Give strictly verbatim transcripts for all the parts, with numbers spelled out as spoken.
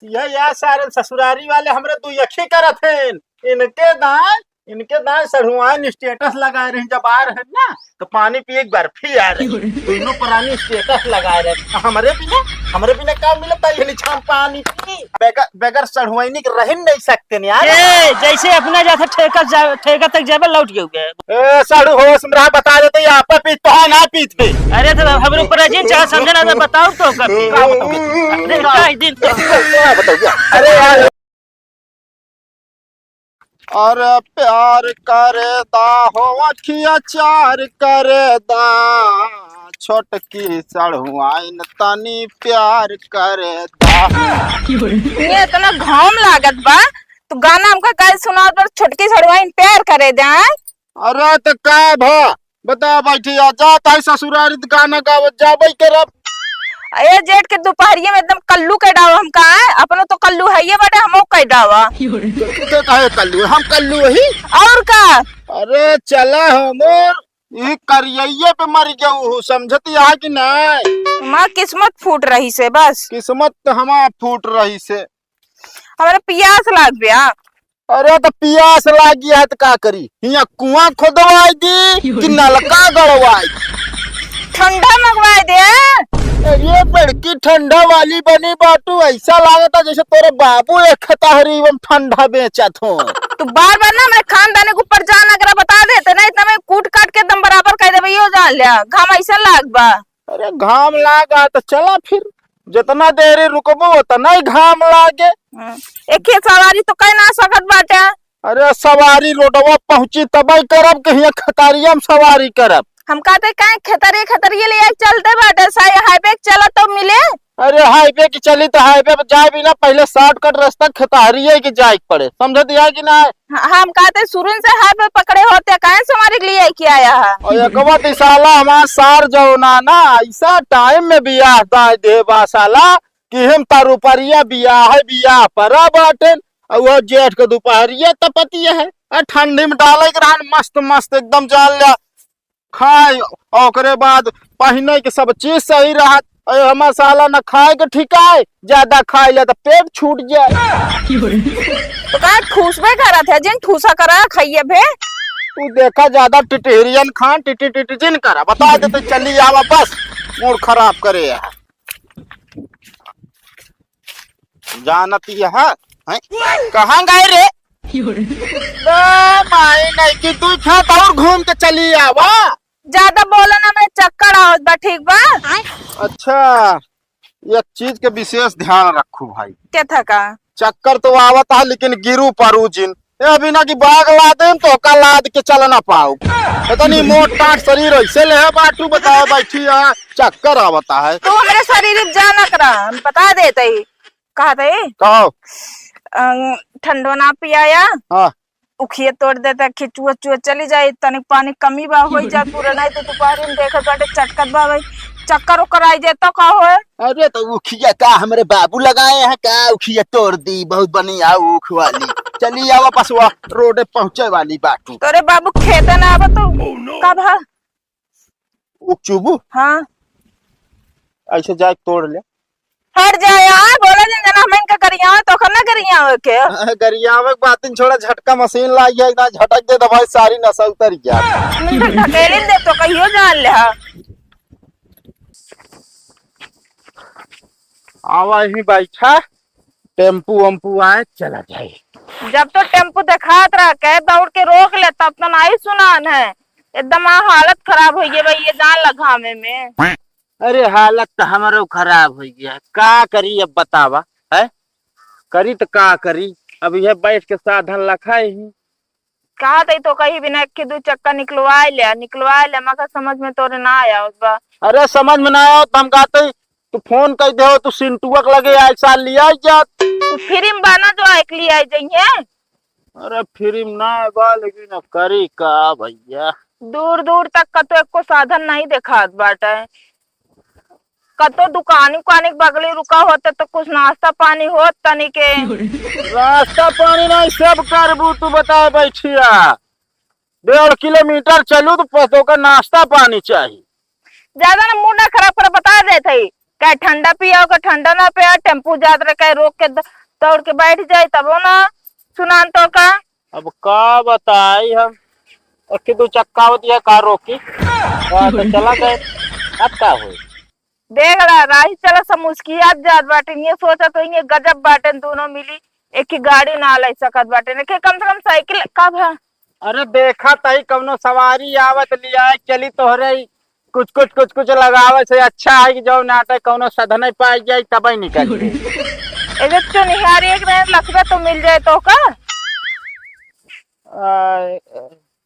यह यार, सारे ससुरारी वाले हमरे दुयखी करत हैं। इनके दाएं, इनके दाएं सढ़ुआइन status लगाए रही, जब आ रहे ना तो पानी पिए एक बार फिर आ रहे। दोनों प्राणी status लगाए रहे। हमरे बिना, हमरे बिना का मिलता है निछाम पानी पी? बगैर, बगैर सढ़ुआइनी के रह नहीं सकते नहीं यार। ए, जैसे अपना जाता ठेका जा, ठेका तक जाबे लौट गए। ए, साढ़ू होश में रहा, बता देते, ये आपा पीत तो है, ना पीत पे। अरे, तो हमरे ऊपर जिन चाहे समझे ना, तो बताओ तो कर। का बताओ? अरे, का दिन तो। का बताओ क्या? अरे यार। अरे प्यार करे दा हो, अखिया चार करे दा, छोटकी सढ़ुआइन तनी प्यार करे दा। ये इतना घाम लागत बा, तू गाना हमका काहे सुनावत बा, छोटकी सढ़ुआइन प्यार करे दा? अरे त का भा, बता बैठी आ, जात है ससुरारी त गाना गावत जाबे करब। ए जेठ के दुपहरिया में एकदम कल्लू कइ डावा हमका, अपनो तो कल्लू है ये बड़े, हमो कइ डावा। ते काहे कल्लू? हम कल्लू ही। और का? अरे चला हमर ई करियइये पे मर गऊ हूँ, समझती है कि नहीं? हमार किस्मत फूट रही से बस। किस्मत तो हमार फूट रही से। हमरे पियास लाग गया। अरे तो पियास लागी है तो का करी? हियाँ कुआं खोदवाई दी कि नलका गड़वाई? ठंडा मंगवाई दे। अरे बड़की ठंडा वाली बनी बाटू, ऐसा लागता जैसे तोरे बाबू एक खताहरी एवं ठंडा बेचत हो। तू बार बार ना हमरे खानदानी के ऊपर जान अगर बता देते ना, इतना मैं कूट काट के एकदम बराबर कर देबे, यो जान लिया, घाम ऐसा लाग बा। अरे घाम लागा तो चला फिर, जितना देरी रुकबो उतना ही घाम लागे। हाँ। एक ही सवारी तो कह ना सकत बाटे। अरे सवारी रोडवा पहुँची तबे करब कि हियाँ खतारिया में सवारी करब। हम कहते काहे खेतरिया, खेतरिया ले आके चलते बाटे, साई हाईवे के चला तो मिले। अरे हाईवे के चली तो हाईवे पे जाए बिना पहले शॉर्टकट रास्ता खतारिया के जाए के पड़े, समझत है कि ना? ह-, हम कहते शुरू से हाईवे पकड़े होते, काहे सवारी के लिए के आया है? और एकवा दिसाला हमार सार जौना ना, ऐसा टाइम में बियाह दाय दे बा साला कि हम तारू परिया बियाह है, बियाह परा बाटेन, और वो जेठ के दुपहरिया तपतिया है, और ठंडी में डाले के रहन मस्त मस्त एकदम जान लिया खाए, ओकरे बाद पहिने के सब चीज सही रहत। अरे हमार साला न खाए के ठिकाए, ज्यादा खाए ले तो पेट छूट जाए। तो का ठूसबे करत है, जिन ठूसा करा खाइए भे। तू देखा ज्यादा टिटहरियन खान टिटी टिटी जिन करा, बता दे तो चली आवा बस, मूड खराब करे है। जानत ही है, हैं? कहाँ गए रे? बे माई नहीं कि तू खेत और घूम के चली आवा। ज्यादा बोलो ना, मैं चक्कर आवत बा, ठीक बा? अच्छा, एक चीज के विशेष ध्यान रखू भाई। क्या था का? चक्कर तो आवत है लेकिन गिरू परू जिन। ए, अभी ना कि बाग लादेन तो का लाद के चल ना पाओ। इतनी मोट टाट शरीर ऐसे ले है बाटू, बताओ बैठी है, चक्कर आवता है। तू हमरे शरीर में जाना करा, हम बता देते ही। कहा थे? कहो। अं, ठंडो ना पियाया। हाँ। उखिया तोड़ देता, खिचुआ चुआ चली जाए, तनिक पानी कमी बा, होई जा पूरा, नहीं तो दोपहर में देखत बाटे चटकत बा भाई, चक्कर ओकर आई जाए तो का होए? अरे तो उखिया का हमरे बाबू लगाए हैं का? उखिया तोड़ दी, बहुत बढ़िया ऊख वाली। चली आवा बस, वह रोडे पहुँचे वाली बाटू। तोरे बाबू खेते ना आवा तो का भा? ऊख चुबू? हाँ। ऐसे जाए तोड़ ले। हट जा यार, बोला जिन जना हमन का गरियावे तो खना गरियावे के। हाँ, गरियावे के बात छोड़ा, झटका मशीन लाई है, एकदम झटक दे तो भाई सारी नसा उतर गया। हमन का ढकेलिन दे तो कहियो जान ले हा। आवा ही बैठा, टेम्पू वेम्पू आए चला जाए। जब तो टेम्पू देखात रह के दौड़ के रोक ले तब तो नहीं सुनान है। एकदम आ हालत खराब हो गई भाई, ये जान लगा में में। अरे हालत तो हमरो खराब हो गया है, का करी अब बतावा, है? करी तो का करी, अब यह बैठ के साधन लखाए ही। कहा तई तो कही बिना एक दू चक्का निकलवाए ले, निकलवाए ले, मगर समझ में तोरे ना आया बा। अरे समझ में ना आया तो हम कहते तू फोन कर दे, तू सिंटुआ के लगे आए साल लिया जात। तू फ्री में बाना जो एक लिया जाइए। अरे फ्री में ना बा, लेकिन अब करी का भैया? दूर दूर तक कतो एको साधन नहीं देखात बाटे। कतो दुकानी उकानी के बगली रुका होते तो कुछ नाश्ता पानी होत तनी के। नाश्ता पानी नहीं, सब करबू तू, बता बैठिया। डेढ़ किलोमीटर चलू तो पतो का नाश्ता पानी चाहिए। ज्यादा ना मूड ना खराब कर, बता देत हई। कहे ठंडा पियाओ, कहे ठंडा ना पिया, टेम्पू जात रहे, कहे रोक के द-, दौड़ के बैठ जाए, तबो ना सुनान तो का। अब का बताई हम, एक दो चक्का होती है, का रोकी? हाँ, तो चला गए, अब का होई? देख ला, राही चला सब मुस्कियात जात बाटे, ये सोचा तो ये गजब बाटे, दोनों मिली एक ही गाड़ी ना ले सकत बाटे, ने के कम से कम साइकिल का भा। अरे देखा तई कौनो सवारी आवत लिया चली तोहरे ही कुछ कुछ कुछ कुछ लगावे से अच्छा है कि जो नाटे कौनो सधने पाई जाए तब ही निकल जाए। एगो चुनिहारी एक रहे लखबे तो मिल जाए तो का? आय,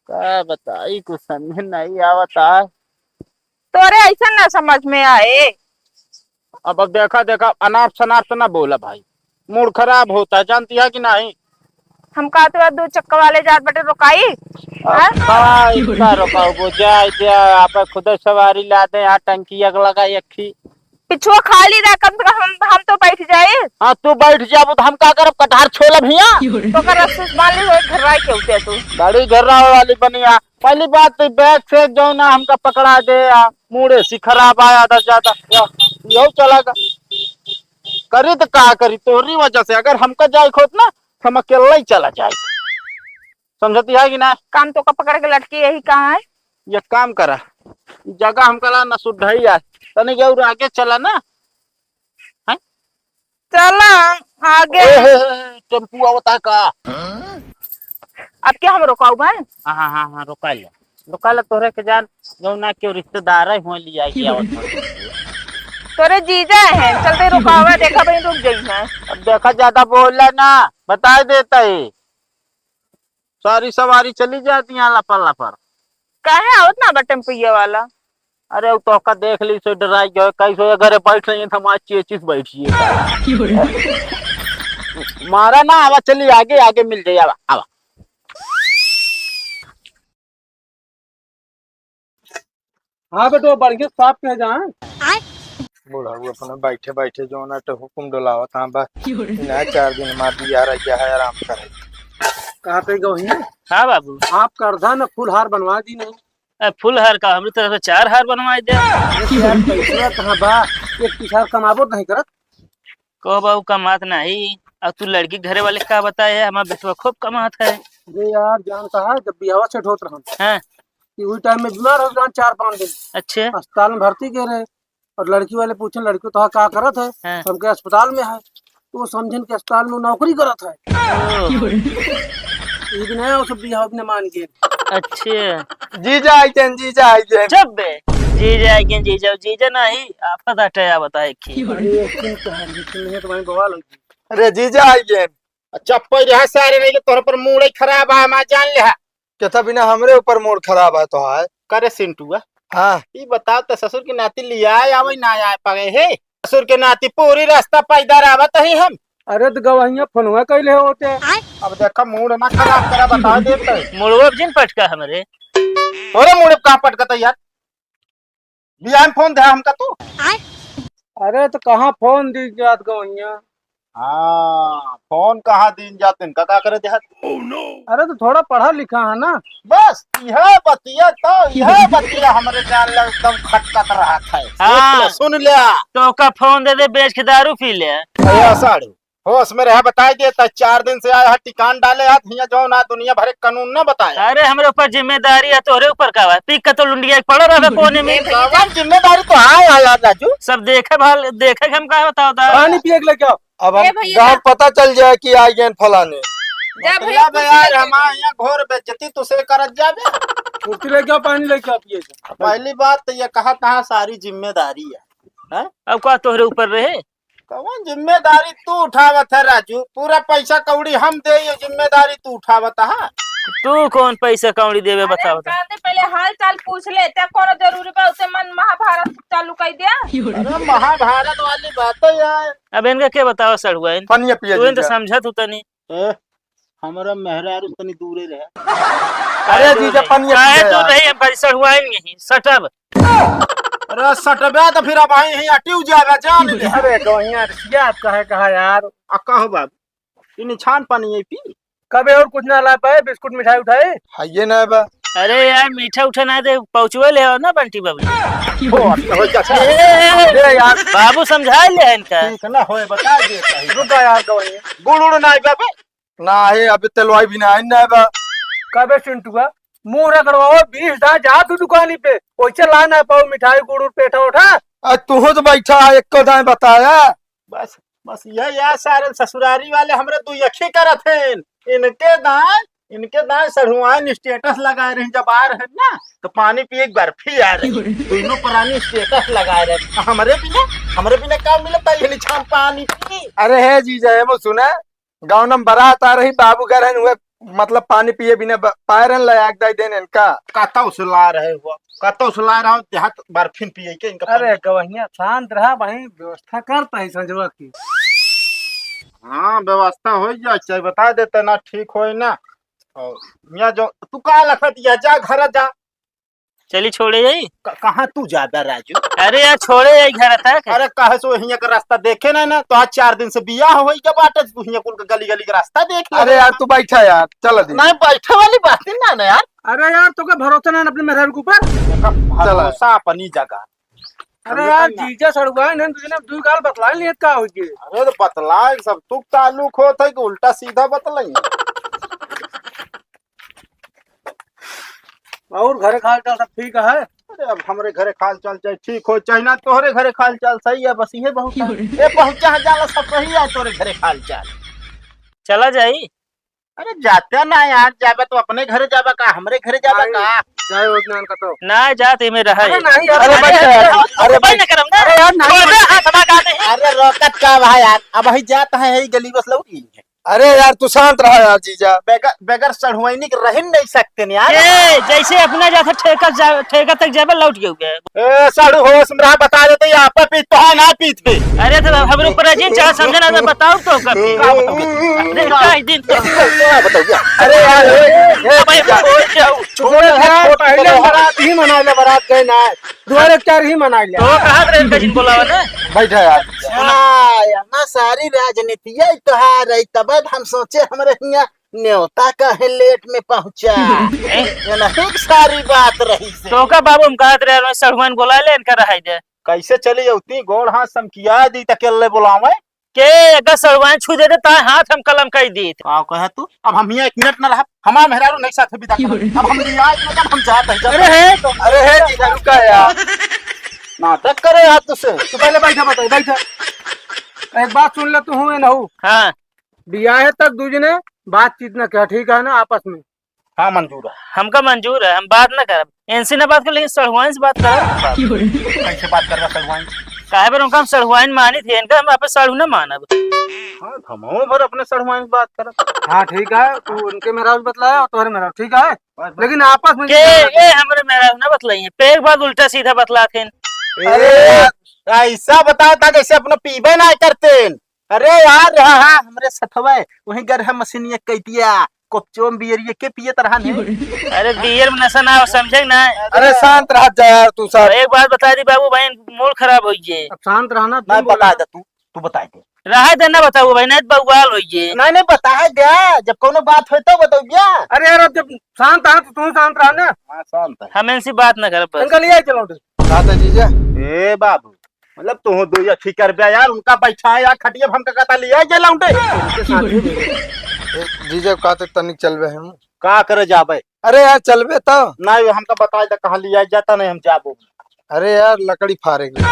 का बताई, कुछ समझ नहीं आवता। तोरे ऐसा ना समझ में आए। अब, अब देखा, देखा, अनाप शनाप तो ना बोला भाई, मूड खराब होता है, जानती है कि नहीं? हम कहते हुआ दो चक्का वाले जात बटे रोकाई। अब हाँ? का इतना रोकाओ, वो जाए दे, आप खुद सवारी ला दे, यहाँ टंकी अग लगा एक ही। पिछुआ खाली रह, कम से कम हम, हम तो बैठ जाए। हाँ, तू बैठ जाबू तो हम का करब, कटहर छोलब हिया। तो कर रस्ते से मान ली, वो घर राय के उठे तू। गाड़ी घर राय वाली बनिया। पहली बात तो बैग से जो ना हमका पकड़ा दे, आ, मूड़े से खराब आया था ज्यादा, या, यो चला गा। करी तो का करी, तोहरी वजह से। अगर हमका जाए खोत ना, तो हम अकेला ही चला जाए। समझती है कि ना? काम तो का पकड़ के लटकी यही कहाँ है? ये काम करा, जगह हमका ला ना सुधाई है, तनी और आगे चला ना। हैं? चला आगे। ए, हे, हे, हे, टेम्पू आवता है का? अब क्या हम रोकाऊ बन? हाँ, हाँ, हाँ, हाँ, रोका ले। रोका ले तोहरे के जान, जो ना क्यों रिश्तेदार है, हुआ लिया के आवत हो। तोरे जीजा है, चलते रोकावा, देखा भाई रुक गई है। अब देखा, ज्यादा बोला ना, बता देता है। सारी सवारी चली जाती है लपर लपर। काहे आवत ना बा टेम्पुइया वाला? अरे, उ तोहका देख ली, सो डराई गयो, कैसे घरे बैठ रही है, तो हमारे चेचिस बैठी है। मारा ना, आवा, चली आगे, आगे मिल जाए, आवा, आवा। हाँ बेटो, बढ़िया साफ कह जा। बुढ़ऊ अपने बैठे बैठे जो ना तो हुकुम डोलावत, हाँ बस। ना, चार दिन हमार बियाह रह गया है, आराम करे। कहा थे गवही? हाँ बाबू। आपका अर्धा न फूल हार बनवा दी नहीं। ए, फूल हार का, हमरी तरफ से चार हार बनवाई दे। अरे यार, पैसा कहाँ बा? एक पैसा कमाबो नहीं करत। कहो बाबू, कमात नहीं। अब तू लड़की घरे वाले का बताए है, हमार बेटवा खूब कमात है। अरे यार, जानता है, जब बियाह सेट होत रहन, हाँ। कि वही टाइम में बीमार हो गया चार पाँच दिन। अच्छे। अस्पताल में भर्ती के रहे और लड़की वाले पूछे, "लड़की तो का करत है?" हाँ। तो हमके अस्पताल में है। तो वो समझन के अस्पताल में नौकरी करत है। ओह। एक नया वो सब बियाह अपने मान के। अच्छे। जीजा आई गए, जीजा आई गए। चुप बे। जीजा आई गए, जीजा, जीजा नहीं, आफत हटे, आ बता एक ही। अरे, एक दिन तो है, लेकिन नहीं तो वहीं बवाल होगी। अरे, जीजा आई गए। चप्पल रहा सारे नहीं, तोहरे पर मूड ही खराब है, मैं जान ले। केथा बिना हमरे ऊपर मूड खराब है तो है। करे सिंटुआ, हाँ। ई बताओ तो ससुर के नाती लिया आए, आवे ना आए पाए हे? ससुर के नाती पूरी रास्ता पैदल आवत ही हम। अरे तो गवहिया फोनवा कैले होते। अब देखा मूड ना खराब करा, बता देते। मूडवा जिन पटका हमरे। तोरे मूड कहाँ पटकता यार? बियाह में फोन दे हमका तू। अरे तो कहाँ फोन दी जात गवैया? हाँ, फोन कहाँ दीन जात, इनका का करे देहत? अरे तो थोड़ा पढ़ा लिखा है ना। बस यह बतिया तो, यह बतिया हमरे जान लग एकदम खटकत रहा था। हाँ। सुन लिया। तो का फोन दे दे, बेच के दारू पी ले। अरे साढ़ू, होश में रहे, बताई देता, चार दिन से आया है, टिकान डाले हाथ, हियां जो ना दुनिया भरे कानून ना बताए। अरे, हमरे ऊपर जिम्मेदारी है, तोहरे ऊपर का बा? पी के तो लुंडिया पड़ा रहा कोने में। बाबा, जिम्मेदारी तो है, है यार राजू। सब देखे भाल, देखे के हम का बताओ ता? पानी पिए के लेके आओ। अब हम ए भैया, गाँव जा। पता चल जाए कि आ गए फलाने। जा भैया, मतलब कुर्सी यार, लेके हमारे आओ। यहाँ घोर बेइज्जती तुसे करत जाबे। कुर्सी लेके आओ, पानी लेके आओ, पिए के। पहली बात तो ये कहा, कहाँ सारी जिम्मेदारी है, हैं? अब का तोहरे ऊपर रहे? कौन जिम्मेदारी तू उठावत है राजू? पूरा पैसा कौड़ी हम दे, ये जिम्मेदारी तू उठावत है? तू कौन पैसा कौड़ी देवे, अरे बताओ तो। कहते पहले हाल चाल पूछ ले, ते कोनो जरूरी बा उसे मन महाभारत चालू कर दिया। अरे महाभारत वाली बात है यार। अब इनका के बतावा सड़ुआ इन? पनिया पिया तू इन तो जीजा। समझत हो तनी। ए, हमरा मेहरारू तनी दूरे रहे। अरे जीजा, पनिया काहे पिया दूर यार। रही? हम भाई सड़ुआ इन यहीं सटब। अरे सटबे तो फिर अब आई ही अटिउ जाबे, जान ले। अरे कहिया रिसिया आप कहे कहा यार। आ कहो बाबू, इन्हें छान पानी यही पी। कबे और कुछ ना ला पाए, बिस्कुट मिठाई उठाए? हाँ, ये ना बा। अरे यार, मीठा उठा ना दे, पहुँचवे ले आओ ना बंटी बबली। हो, अब तो हो गया। ए, ए, ए, ए, ए, यार। बाबू समझा ले इनका। ठीक ना होए, बता देता है। रुका यार, गवैया। गुड़ उड़ ना आइबा बे। ना है, अबे तेलवाई भी ना आइन ना बा। कबे चिंटुआ, मुंह रगड़वाओ, बीस दा जा तू दुकानी पे, ओइसे ला ना पाओ मिठाई, गुड़ उड़, पेठा उठा। आज तू हो तो बैठा है, एक दाएं बताया। बस, बस ये यार, सारे ससुरारी वाले हमरे दुई अखी करत हैं। इनके दाएं, इनके दाएं सढ़ुआइन status लगाए रही, जब आ रहे ना, तो पानी पिए एक बर्फी आ रही। दोनों प्राणी status लगाए रहे। हमरे बिना, हमरे बिना का मिलता है, ये छाम पानी पी। अरे हे जीजा, हे वो सुना, गाँव में बारात आ रही, बाबू घर है, उहे, मतलब, पानी पिए बिना ब-, पैरन ले आग दे देन इनका। कतौ से ला रहे हो, कतौ से ला रहे हो, देहात बर्फिन पिए के इनका अरे, पानी। गवहिया, शांत रहा भाई, व्यवस्था करता है संजवा की। हाँ, व्यवस्था हो जाए, चाहे बता देते ना, ठीक होए ना। और मियाँ जो, तू का लखत या, जा घर जा। चली छोड़े जाई। क-, कहाँ तू जाबा राजू? अरे यार, छोड़े जाई घर तक। अरे कहे सो हियाँ का रास्ता देखे ना, ना तो आज चार दिन से बियाह होई के बाटे, तू हियाँ कुल के गली गली के रास्ता देख ले। अरे यार, तू बैठा यार, चल दी। नहीं, बैठे वाली बात ही ना, ना यार। अरे यार, तो का भरोसा ना अपने मेहरारू के ऊपर? भरोसा अपनी जगह। अरे यार, जीजा सड़ुआ ने तुझे ना दू गाल बतला लिए का हो गए? अरे तो बतला, सब तू ताल्लुक होत है कि उल्टा सीधा बतलाई? और घरे के हाल चाल सब ठीक है? अरे अब हमरे घरे के हाल चाल चाहे ठीक हो चाहे ना, तोहरे घरे के हाल चाल सही है, बस इहे बहुत है। ए पहुंचा है जाला सब सही है, तोरे घरे के हाल चाल। चला जाई। अरे जाते ना यार, जाबे तो अपने घरे जाबे का, हमरे घरे जाबे का? जाए हो ज्ञान का तो। ना जाते में रहे। अरे नहीं यार, अरे अरे बैठ यार, अरे अरे बैठ। ना करम ना। अरे यार, नहीं। छोड़ दे, हाथ हटा दे। अरे रोकत का भाई यार, अब ही जात है, यही गली बस लौट गई है। अरे यार, तू शांत रहा यार, जीजा। बगैर, बगैर सढ़ुआइनी के रह नहीं सकते हैं यार। ए, जैसे अपना जाता ठेका जा, ठेका तक जाबे लौट गए हुए। ए, सढ़ु होश में रहा, बता देते, यहाँ पे पीत तो है, ना पीत पे। अरे, तो हमरे ऊपर अजीन चाहे समझे ना, तो बताओ तो कभी। का बताओ? अरे, का ही दिन तो। का बताओ क्या? अरे यार, ए, ए, भाई, का? बोल जाओ। छोड़ यार, छोड़, पहले छोड़। बारात ही मना ले, बारात गए ना। दुआरे चार ही मनाई ले। तो कहाँ रहे इनका जिन बोलावा ना? बैठा यार। अच्छा, यहाँ सारी राजनीति यही तोहार है, तब हम सोचे हमरे हियाँ न्योता काहे लेट में पहुँचा। हैं? ये नहीं सारी बात रही से। तो का बाबू हम कहत रहे, सड़ुआइन बोला ले, इनका रहाई दे। कैसे चली जाती? गोड़ हाथ समकिया दी त अकेले बोलावे। के अगर सड़ुआइन छू देते, ताए हाथ हम कलम कई दीत। का कहे तू? अब हम यहाँ एक मिनट न रहब, हमार मेहरारू नहीं साथ बिदा करब। अब हम यहाँ एक मिनट, हम जात है, जात अरे है। है तो, अरे है जी, रुका यार। नाटक करे यार तुझसे। तू पहले बैठा, बता, बैठा। एक बात सुन ले, तू हूँ नहू। हाँ। बियाहे तक दूजने बातचीत न किया, ठीक है ना, आपस में। हाँ, मंजूर है। हमका मंजूर है, हम बात ना करब। इनसे ना बात कर, लेकिन सड़ुआइन से बात करब। कैसे बात करबा सड़ुआइन? काहे बर उनका हम सड़ुआइन मानित है, इनका हम आपस सड़ु ना मानब। हाँ, हमहू भर अपने सड़ुआइन से बात करब। हाँ, ठीक है, तू उनके मेहरारू बतलाया और तोहरे मेहरारू, ठीक है? बस, बस। लेकिन आपस में के, ये हमरे मेहरारू ना बतलाई है, पेग बाद उल्टा सीधा बतलात हैं। अरे यार, ऐसा बताओ था जैसे अपना पीबे ना करते। अरे यार, हाँ, हाँ, हमरे सथवे, वहीं गरहा मशीनिया कह दिया, कोपचोम बियरिया के पियत रहा ने। अरे बियर में नशा ना हो, समझे ना? अरे शांत रह जा यार तू सब। एक बात बता दी बाबू भाई, मूड खराब हो गए। अब शांत रहना, तुम मैं बता बोलो। दे तू, तू बता दे। रहा दे ना बताओ भाई, नहीं तो बवाल हो गए। नहीं, नहीं, बता दे, जब कोनो बात होए तो बताओ क्या? अरे यार, अब जब शांत है तो तू शांत रह ना। हाँ, शांत है। हम इनसे बात ना कर बस। इनका लिए चलो। बात है जीजा। ए बाबू, मतलब तू दो या ठीक कर बे यार, उनका बैठा है यार खटिया, हमका कहता लिया जे लौंडे। उनके साथ ही मिले। ए, जीजा कहते तनिक चलबे हम। का करे जाबे? अरे यार चलबे तो। नहीं, हमका बता दे कहाँ लिया जाता, नहीं हम जाबो। अरे यार लकड़ी फारे के।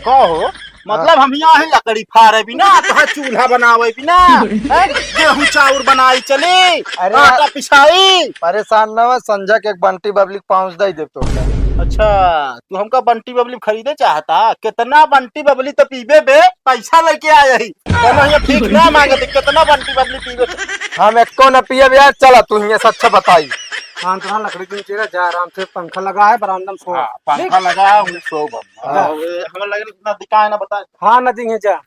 का हो? मतलब हम यहाँ ही लकड़ी फारे भी ना, तो चूल्हा बनावे भी ना, हैं? गेहूं चाउर बनाई चली, अरे आटा यार, पिसाई। परेशान ना हो, संझा के एक बंटी बबली के पाँच दे दे तो। अच्छा, तू हमका बंटी बबली खरीदे चाहता? कितना बंटी बबली तो पीबे बे, पैसा लेके आए ही। कोनो ये भीख ना मांगत, कितना बंटी बबली पीबे? हम एको न पियब यार, चला तू हियां से अच्छा बताई। शांत रहा, लकड़ी के नीचे रह, जा आराम से, पंखा लगा है बरामदा में सो। हाँ, पंखा लगा है, हम सो बम। हाँ। और ये हमें लगे ना दिखाए ना बताए। हाँ, ना दिए जा।